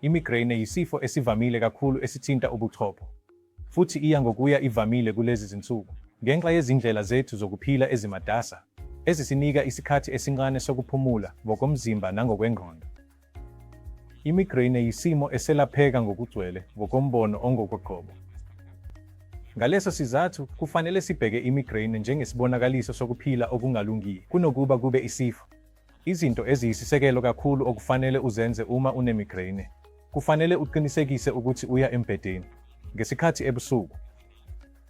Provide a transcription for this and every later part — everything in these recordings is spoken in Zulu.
Imigreyne yisifo esivamile kakhulu esithinta ubuchopho, futhi iya ngokuya ivamile kulezi zinsuku ngenxa yezindlela zethu zokuphila ezimatasa, ezisinika isikhathi esincane sokuphumula ngokomzimba nangokwengqondo. Imigreyne yisimo eselapheka ngokugcwele ngokombono ongokoqobo. Ngaleso sizathu, kufanele sibheke imigreyne njengesibonakaliso sokuphila okungalungile kunokuba kube isifo. Izinto eziyisisekelo kakhulu okufanele uzenze uma unemigreyne. Kufanele uqinisekise ukuthi uya embhedeni ngesikhathi ebusuku.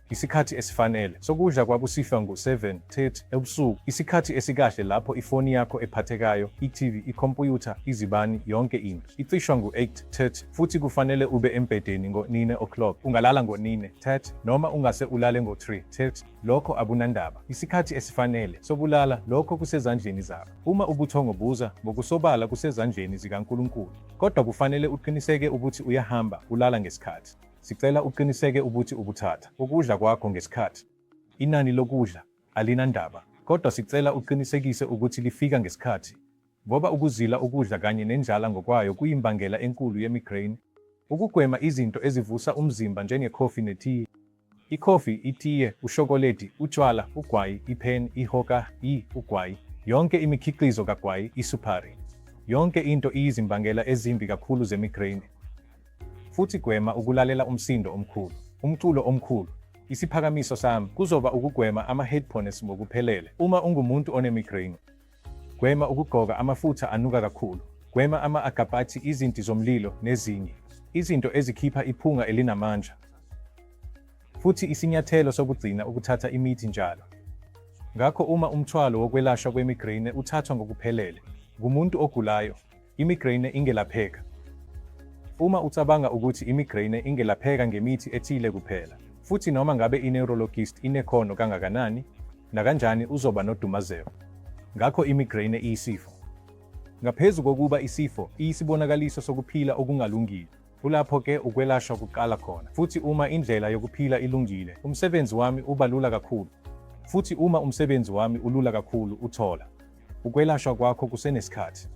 Isikhathi esifanele sokudla kwakusihlwa ngu-7:30 ebusuku, isikhathi esikahle lapho ifoni yakho ephathekayo, i-TV, ikhompuyutha, izibani, yonke into icishwa ngu-8:30 futhi kufanele ube embhedeni ngo-9 o'clock. Ungalala ngo-9:30 noma ungase ulale ngo-3:30, lokho akunandaba. Isikhathi esifanele sokulala, lokho kusezandleni zakho. Uma ubuthongo buza, ngokusobala kusezandleni zikaNkulunkulu. Kodwa kufanele uqiniseke ukuthi uyahamba ulala ngesikhathi. Sicela uqiniseke ukuthi ubuthatha ukudla kwakho ngesikhathi. Inani lokudla alinandaba, kodwa sicela uqinisekise ukuthi lifika ngesikhathi, ngoba ukuzila ukudla kanye nendlala ngokwayo kuyimbangela enkulu ye-migraine. Ukugwema izinto ezivusa umzimba njengekhofi netiye. Ikhofi, itiye, ushokoledi, utshwala, ugwayi, ipheni, ihoka, i, ugwayi, yonke imikhiqizo kagwayi, isupari. Yonke into iyizimbangela ezimbi kakhulu ze-migraine. Futhi gwema ukulalela umsindo omkhulu, umculo omkhulu. Isiphakamiso sami kuzoba ukugwema ama-headphones ngokuphelele uma ungumuntu one-migraine. Gwema ukugqoka amafutha anuka kakhulu. Gwema ama-agabhathi, izinti zomlilo nezinye izinto ezikhipha iphunga elinamandla. Futhi isinyathelo sokugcina ukuthatha imithi njalo. Ngakho uma umthwalo wokwelashwa kwemigreyne uthathwa ngokuphelele ngumuntu ogulayo, imigreyne ingelapheka. Uma ucabanga ukuthi imigreyne ingelapheka ngemithi ethile kuphela, futhi noma ngabe i-neurologist inekhono kangakanani, nakanjani uzoba nodumazeko. Ngakho imigreyne iyisifo. Ngaphezu kokuba isifo, iyisibonakaliso sokuphila okungalungile. Kulapho ke ukwelashwa kuqala khona. Futhi uma indlela yokuphila ilungile, umsebenzi wami uba lula kakhulu. Futhi uma umsebenzi wami ulula kakhulu, uthola ukwelashwa kwakho kusenesikhathi.